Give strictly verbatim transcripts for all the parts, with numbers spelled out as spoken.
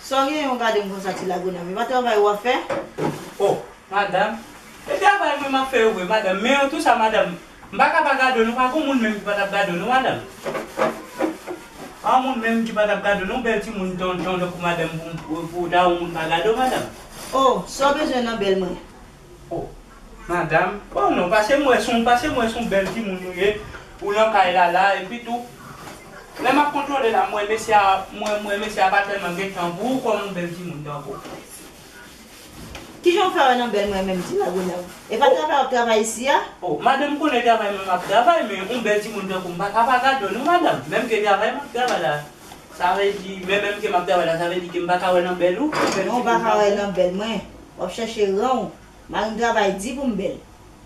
Sa w genyen w gade m konsa, Ti Lagonav? E pa travay w ap fè? Oh, madanm, e travay mwen m ap fè yo vre, madanm. Men an tou sa, madanm, m pa ka pa gade w, non, pa gen moun menm ki pa t ap gade w, non, madanm. Pa gen moun menm ki pa t ap gade w, non, bèl timoun, ton, ton, tankou madanm, pou, pou, pou ta yon moun pa gade w, madanm. Oh, sa w bezwen nan bèl mwen? Oh, madanm, bon, non, pase m wè se yon, pase m wè se yon bèl timoun ou ye, ou nan kay la, la, epi tou, lè m ap kontwole la, m wè mesye a, m wè, m wè mesye a pa tèlman gen tan pou ou kòm yon bèl timoun tankou w. Kijan w fè wè nan bèl mwen menm, Ti Lagonav? E pa travay w ap travay isi a? Oh, madanm, konnen travay mwen m ap travay, men yon bèl timoun tankou m pa ka pa gade w, non, madanm. Menm ke travay m ap travay la, sa vle di, men menm ke m ap travay la, sa vle di ke m pa ka wè nan bèl ou? Non, w pa ka wè nan bèl mwen. W ap chèche ran w. Mari m travay di pou m bèl.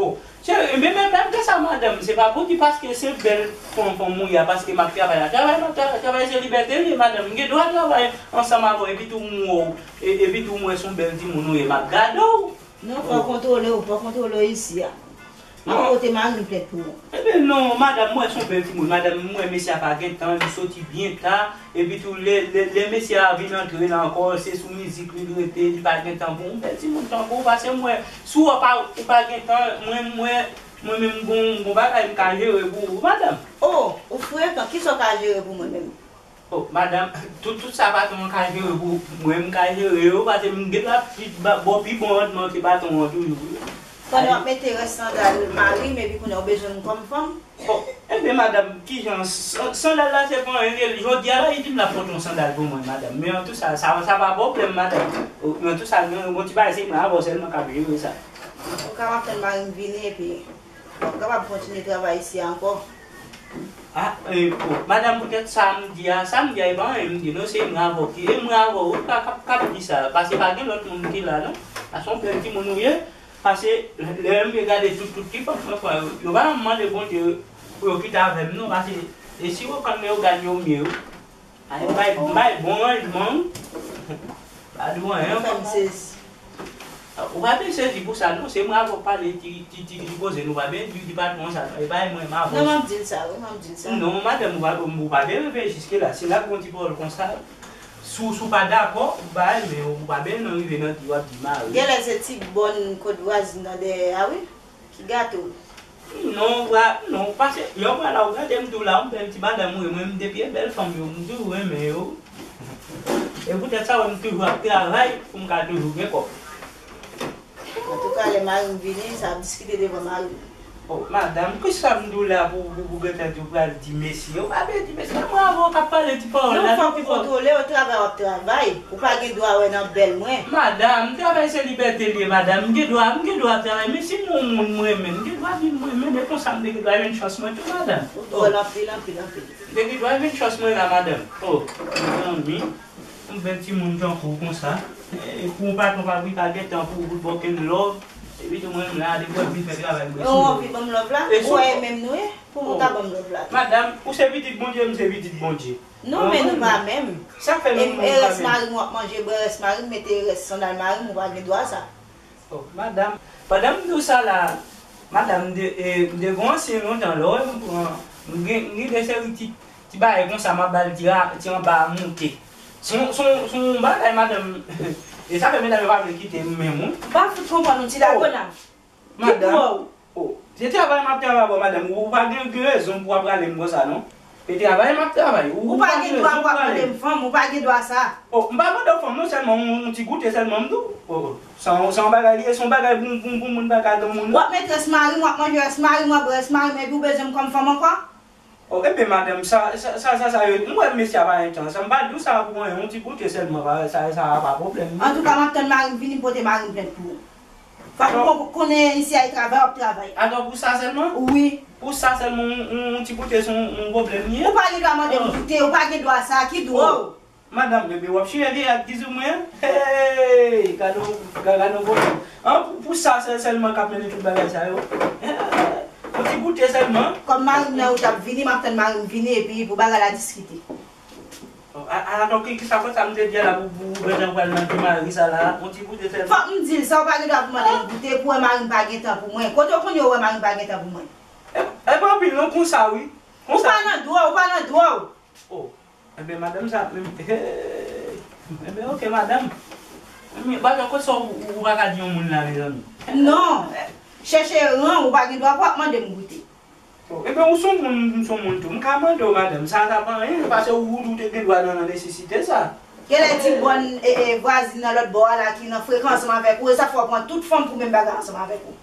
Oh, cheri, men, men, menm ke sa, madanm, se pa pou di paske se bèl fanm, fanm ou ye a, paske m ap travay la. Travay m ap tra-, travay se libète l ye, madanm. M gen dwa travay ansanm avè w, epi tou m wè w, e, epi tou m wè se yon bèl timoun ou ye, m ap gade w. Non, fò w kontwole w, fò w kontwole w isi a. M ap pote mari m plent pou ou. Ebyen non, madanm, m wè se yon bèl timoun. Madanm, m wè mesye a pa gen tan, li soti byen ta. Epi tou, lè, lè, lè mesye a vin antre la ankò, se sou mizik li rete, li pa gen tan pou yon bèl timoun tankou w, pase m wè, si w pa, ou pa gen tan, mwen, mwen, mwen menm, m gon, m gon bagay m ka jere pou ou, madanm. Oh, ou frekan, kisa w ka jere pou mwen menm? Oh, madanm, tout, tout sa patwon an ka jere pou mwen, m ka jere yo, pase m gen dwa pi, ba, ba w pi bon randman ke patwon an toujou, wi. Pandan w ap mete rès sandal mari m, epi kounye a w bezwen m kòm fanm? Bon, enben, madanm, kijan, san-, sandal la se pa anyen, jodi a la, li di m l ap pote yon sandal pou mwen, madanm. Men an tou sa, sa, sa pa pwoblèm, madanm. O, men an tou sa, gen yon ti bagay, se mwen avè w sèlman k ap jere sa. Ou ka ap tann mari m vini, epi w ap kapab kontinye travay isi a ankò. Ah, e, o, madanm, poutèt sa m di a, sa m di a, e pa anyen m di, non, se mwen avè w ki, e mwen avè w, wi, k ap, k ap, k ap di sa, paske pa gen lòt moun ki la, non. A se yon bèl timoun ou ye. Pase, lè m vin gade tout, tout ti fanm mwen pran yo, yo pa janm mande Bondye pou yo kite avè m, non, pase, e si yo konn yo gad yo mye, wi. Ay, m bay, m bay bon ranjman, wi. Pa di w anyen, fè m sezi. Ou pa byen sezi pou sa, non, se mwen avè w pale, ti, ti, ti, ti koze, nou pa byen di, di patwon sa, non, e pa mwen, m avè w. Non, m ap di l sa, wi, m ap di l sa. Non, madanm, ou pa, ou pa byen rive jiske la, si n ap gon ti pawòl konsa, Si w, si w pa dakò, ou bay, men ou pa byen nan rive nan di w ap di mari. Genlè se ti bòn kot vwazin nan dèyè a, wi, ki gate w. Non, wa, non, pase, lè w pral la, ou gade m tou la, yon bèl ti madanm ou ye, mwen, m depi e bèl fanm yo, m toujou renmen yo. E poutèt sa, w wè m toujou ap travay pou m ka toujou gen kòb. Antouka, lè mari m vini, sa ap diskite devan mari m. Oh, madanm, kisa m di w la pou, pou, pou gentan di w pral di mesye? Ou pa byen di mesye, mwen avè w k ap pale ti pawòl la. Non, fòk ou kontwole w, travay w ap travay. Ou pa gen dwa wè nan bèl mwen. Madanm, travay se libète l ye, madanm. M gen dwa, m gen dwa travay, men si m yon moun m renmen, m gen dwa di m renmen, men konsa m te gen dwa jwenn chans mwen tou, madanm. Ou dwòl anpil, anpil, anpil. M te gen dwa jwenn chans mwen la, madanm. Oh, mezanmi. Yon bèl timoun tankou w konsa. E pou yon patwon pa, pa gen tan pou ou, pou l ba w okenn love. Epi tou mwen menm la, depi w vin fè travay mwen sou ou. Ou anvi ban m love la? Ou wè e menm nou ye? Pou mwen ka ban m love la tou. Madanm, ou se pitit Bondye, m se pitit Bondye. Non, men nou pa menm. Sa fè nou menm pa menm? E rès mari m w ap manje, bwè rès mari m, mete rès sandal mari m, ou pa gen dwa sa. Oh, madanm, pandan m di w sa la, madanm, m te, e, m te gon ansyen lontan, lè w wè m pran, m gen, m gen de seri ti, ti bagay konsa, m ap ba l ti ra-, ti anba a moute. Se yon, se yon, se yon bagay, madanm, e sa fè medam yo pa vle kite m menm, wi. M pa fout konprann ou, Ti Lagonav. Ki dwa w? Oh, se travay m ap travay avè w, madanm. Ou pa gen, gen rezon pou w ap rale m konsa, non. Se travay m ap travay. Ou pa gen dwa pou w ap mande m fanm, ou pa gen dwa sa. Oh, m pa mande w fanm, non, sèlman yon, yon ti goute sèlman m di w. Oh, oh. Se yon, se yon bagay li ye, se yon bagay pou, pou, pou moun pa ka don moun. W ap met rès mari m, w ap manje rès mari m, w ap bwè rès mari m, epi w bezwen m kòm fanm ankò? Oh, ebyen, madanm, sa, sa, sa, sa, sa yo, m wè mesye a pa gen tan sa. M pa di w sa pou anyen, yon ti goute sèlman, pa, sa, sa pa pwoblèm. Antouka, m ap tann mari m vini, m pote mari m plent pou ou. Fòk ou konnen isi a e travay w ap travay. Atò, pou sa sèlman? Wi. Pou sa sèlman, yon, yon, yon ti goute se yon, yon pwoblèm li ye? Ou pa gen dwa mande m goute, ou pa gen dwa sa, ki dwa w? Madanm, ebyen, w ap chire vye ak dizou mwen? Hey! Gade yon, ga-, gade yon pwoblèm. An, pou, pou sa sèl, sèlman k ap mennen tout bagay sa yo? Hey! Yon ti goute sèlman. Kòm mari m nan wout ap vini, m ap tann mari m vini, epi pou bagay la diskite. A, a, atò, ki, ki sa, konsa m te di a la pou, pou, pou gentan pral nan ti mari sa la, yon ti goute sèlman. Fòk m di l sa, ou pa gen dwa pou mande m goute, pou wè mari m pa gen tan pou mwen. Kote w konn yo wè mari m pa gen tan pou mwen? E, e pa anpil non, konsa wi. Ou pa nan dwa w, ou pa nan dwa w. Oh, enben madanm sa menm, hey. Enben, oke, madanm. Enben, madanm, kote sa ou, ou, ou pa ka di yon moun la, mezanmi? Non. Chèche ran, ou pa gen dwa pou ap mande m goute. Enben, ou se yon moun, m se yon moun tou. M ka mande w, madanm. Sa, sa pa anyen, paske ou, ou te gen dwa nan, nan nesesite sa. Genlè ti bòn, e, e, vwazin nan lòt bò a la ki nan frekan ansanm avèk ou, e sa fè w pran tout fanm pou menm bagay ansanm avèk ou.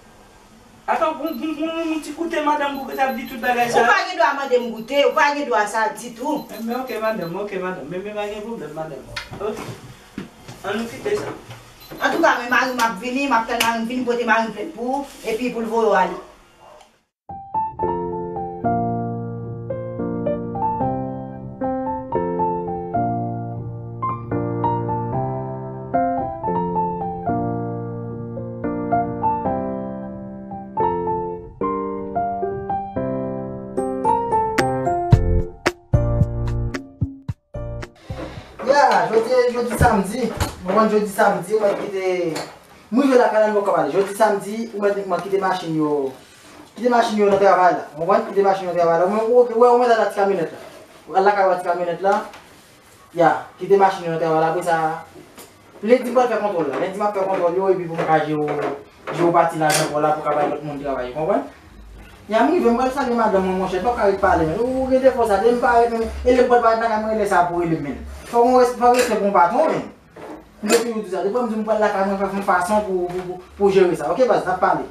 Atan, pou, pou, pou yon ti goute, madanm, pou ke t ap di tout bagay sa. Ou pa gen dwa mande m goute, ou pa gen dwa sa ditou. Enben, oke, madanm, oke, madanm. Men, men pa gen pwoblèm, madanm. Oke. An nou kite sa. Antouka, men mari m ap vini, m ap tann mari m vini pote mari m plent pou ou, epi pou l voye w ale. Ya, jodi, jodi samdi, mwen konn jodi samdi, ou mèt kite, m rive lakay la, m poko pale. Jodi samdi, ou mèt, ou mèt kite machin yo, kite machin yo nan travay la. Ou konprann? Kite machin yo nan travay la. Ou mèt, ou, ou, ou mèt al ak ti kamyonèt la. Ou al lakay ou ak ti kamyonèt la. Ya, kite machin yo nan travay la. Apre sa, lendi m pral fè kontwòl la. Lendi m ap fè kontwòl yo, epi pou m ka jere, jere pati lajan pòl la pou ka bay lòt moun travay. Ou konprann? Ya, m rive, m pral salye madanm mwen, monchè, m p ap ka ret pale, men. Ou gen defo sa, depi m parèt, men, e lè m pral parèt lakay mwen, e lè sa pou rele m, men. Fòk yon res-, fòk respè pou yon patwon, men. M te toujou di sa, depi m di m pral lakay mwen, fè yon fason pou, pou, pou, pou jere sa. Oke, baz, n ap pale.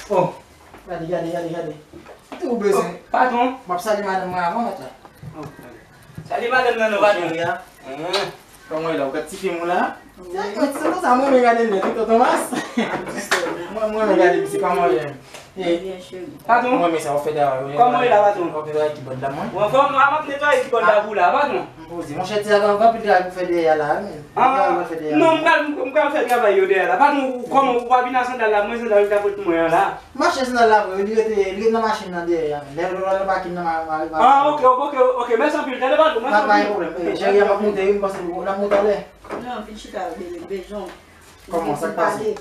Oh, gade, gade, gade, gade. Ou bezwen. Oh, patwon. M ap salye madanm mwen avan, mèt la. Oh, gade. Salye madanm nan, non, patwon. Cheri a. Kòman w ye la? Ou gad ti fi m ou la? Mwen ti tonton sa, mwen renmen gade l nèt, wi, tonton Mas. Mwen, mwen renmen gade misye, kòman w ye? Patwon? Mwen renmen sa, w ap fè travay, wi. Kòman w ye la, patwon? W ap netwaye kibòd la, mwen. Mwen, fò m, m ap netwaye kibòd la pou w la, patwon. M poze. Monchè, ti a gen anpil travay pou fè dèyè a la, wi, men. Ah, travay pou fè dèyè a non, la. M pral, m pral fè travay yo dèyè la. Patwon, ou, kòman, ou pa vin ak sandal la, mwen sandal ou ta pot mwen an la. M achte sandal la pou yo, li rete, li rete nan machin nan dèyè a. Lè yo nan pakin nan ma, ma, ma. Ah, oke, oke, oke, mèsi anpil. Tande, patwon, mèsi anpil. Pa, pa gen pwoblèm. Eh, cheri a, m ap moute, wi, m panse n ap moute alè. Non, vin chita, bebe, m bezwen w. Kòman, sa k pase?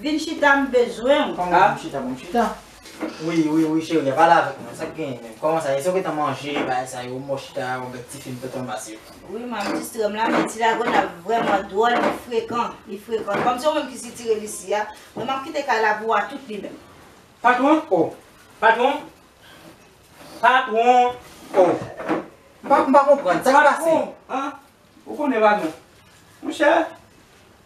Vin chita, m bezwen w. Kòman, ah? Vin chita, bon, chita. Wi, wi, wi, cheri a, pale avèk mwen. Sa k genyen menm? Kòman sa ye? Èske w gentan manje, bagay sa yo, mò chita, yon bèk ti fim tonton Mas yo? Wi, m ap distrè m la, men ti lagonab vrèman dwòl, li frekan, li frekan. Kòmsi ou menm ki sitire l isi a, mwen m ap kite kay la pou w a tout li menm. Patwon? Oh. Patwon? Patwon? Oh. M pa, m pa konprann. Sa k pase? Patwon, an? Ou konnen, patwon. Monchè,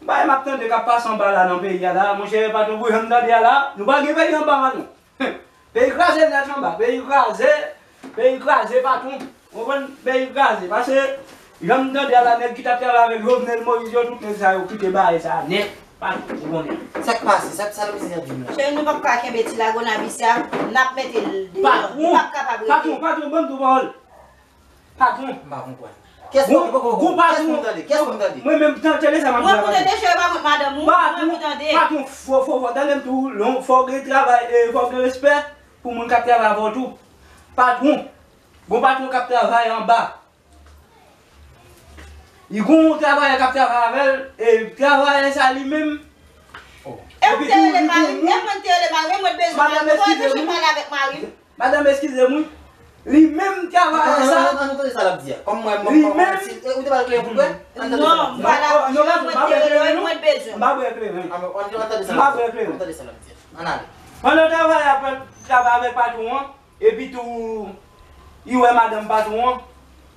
bagay m ap tande k ap pase anba la nan peyi a la, monchè, patwon, pou jan m tande a la, nou pa gen peyi anba, patwon. Peyi kraze nèt anba, peyi kraze, peyi kraze, patwon. Ou konprann? Peyi kraze. Paske, jan m tande a la, nèg ki t ap travay avèk Jovenel Moïse yo, tout nèg sa yo kite bagay sa nèt. Patwon, ou konnen. Sa k pase? Sa, sa lòt misye ap di m la? Cheri, nou p ap ka kenbe ti lagonab isi a, n ap mete l deyò. Li p ap kapab rete. Patwon, patwon, patwon, ban m di w pawòl. Patwon. M pa konprann. Kiyès ki poko, kiyès ki tande? Kiyès ki tande? Mwen menm, tan-, tande sa m ap di la, patwon. Mwen pou tande cheri pa kont madanm ou, mwen pou tande. Patwon, fò, fò, fò, tande m tou, lon, fò gen travay, e, fò gen respè pou moun k ap travay avè w tou. Patwon, gon patwon k ap travay anba. Li gon travayè k ap travay avè l, e travayè sa li menm. Oh. E ou te rele mari m, e mwen te rele mari m, e mwen t bezwen mari m. Madanm, eskize m. Mwen bezwen pale avèk mari m. Madanm, eskize m, wi. Li menm travayè sa. An, an, an, an nou tande sa l ap di a. Kòm mwen, mwen, mwen, si, e, ou te pale kleren pou l kwè? An nou tande sa l ap di a. Non, m pale avè w, mwen te rele w, mwen t bezwen w. M pa bwè kleren. An, an nou tande sa l ap di a. M pa bwè kleren. An nou tande sa l ap di a. Ann ale. Pandan travayè a ap travay avèk patwon an, epi tou, li wè madanm patwon an,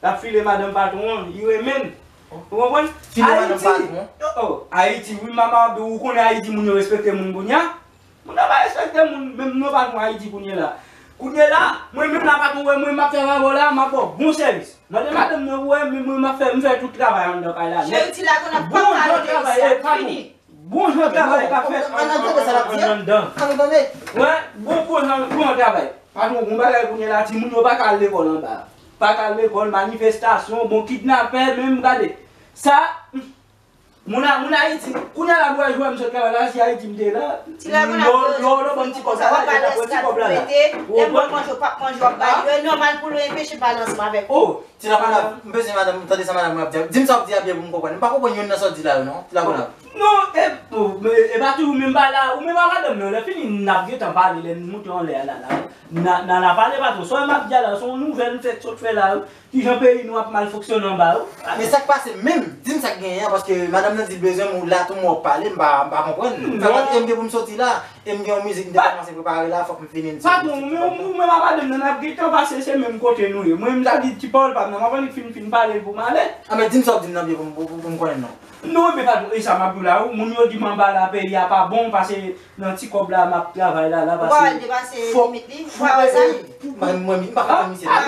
l ap file madanm patwon an, li renmen l. Ou konprann? File madanm patwon an. Oh, oh, Ayiti, wi, mama, ou konnen Ayiti, moun yo respekte moun kounye a. Moun yo pa respekte moun, menm non patwon Ayiti kounye la. Kounye la, mwen menm la patwon wè mwen m ap travay avè w la, m ap ba w bon sèvis. Mande madanm nan pou wè, men mwen m ap fè, m fè tout travay anndan kay la nèt. Cheri, ti lagonab pa ka rete isi a, fini. Bon jan travay k ap fèt anndan. Wè, bon, bon jan, bon jan travay. Patwon, bon bagay kounye la, timoun yo pa ka al lekòl anba. Pa ka al lekòl, manifestasyon, bon, kidnapè, menm gade. Sa, Moun a, moun Ayiti, kounye a la m wè jwè m sot travay la, si Ayiti m te la. Ti lago n ap yo, yo, yo, ban m ti kòb sa la, yo ta pran ti kòb la la. Lè m manje, w p ap manje, w ap bay yo. E nòmal pou l anpeche pale ansanm avèk ou. Oh, ti lago n ap, m bezwen madanm, m tande sa madanm mwen ap di. Di m sa w ap di a byen pou m konprann. M pa konprann youn nan sa w di la yo non, ti lago n ap. Non, e, oh, e pa toujou menm bagay la, ou menm ak madanm nan, lè fini n ap gentan pale, lè n moute anlè a la la. N a, n a, n a pale patwon, sa w wè m ap di a la, se yon nouvèl m fèk sot fè la yo. Kijan peyi nou ap mal fonksyone anba yo? Men sa k pase menm? Di m sa k genyen an, paske madanm nan di l bezwen m, ou la tou m wè w pale, m pa, m pa konprann. Sa vle di m gen pou m soti la, e m gen yon mizik m te kòmanse prepare la, fòk m fini l. Patwon, ou menm, ou menm ak madanm nan ap gentan pase se menm kote nou ye. Mwen menm sa di ti pawòl pa m nan, m ap annik fin, fin pale l pou m ale. A men di m sa w di m nan byen pou m, pou, pou, pou m konnen non. Non, men patwon, e sa m ap di w la, wi. Moun yo di m anba la, peyi a pa bon, pase nan ti kòb la m ap travay la, la, pase. Ou pa wè l depase limit li? Ou pa wè sa? Mwen, mwen, m pa konn misye. Ah,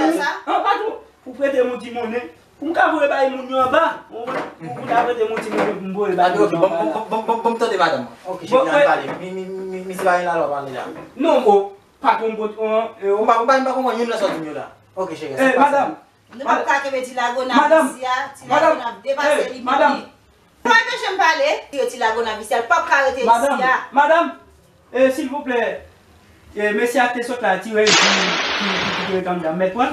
ah, patwon, pou prete m yon ti monnen, pou m ka voye bay moun yo anba, ou konprann? Pou, pou ta prete m yon ti monnen pou m voye bay moun yo anba la. Ok, bon, bon, bon, bon, bon, tande madanm. Ok, cheri, ann pale. Mi, mi, mi, mi, misye pa gen lalwa pale la. Non, bon, patwon, bon, e, m pa, m pa, m pa konprann youn nan sa w di m yo la. Ok, cheri, sa k pase? Madam, Nou p ap ka kenbe ti lago n ap isi a, ti lago n ap depase limit li. Sa anpeche m pale? Ti lago n ap isi a, l p ap ka rete isi a. Madam, eh, silvouplè, eh, mesye a te sot la, ti rèy ki, ki, ki, ki te rete anndan, mèt pran.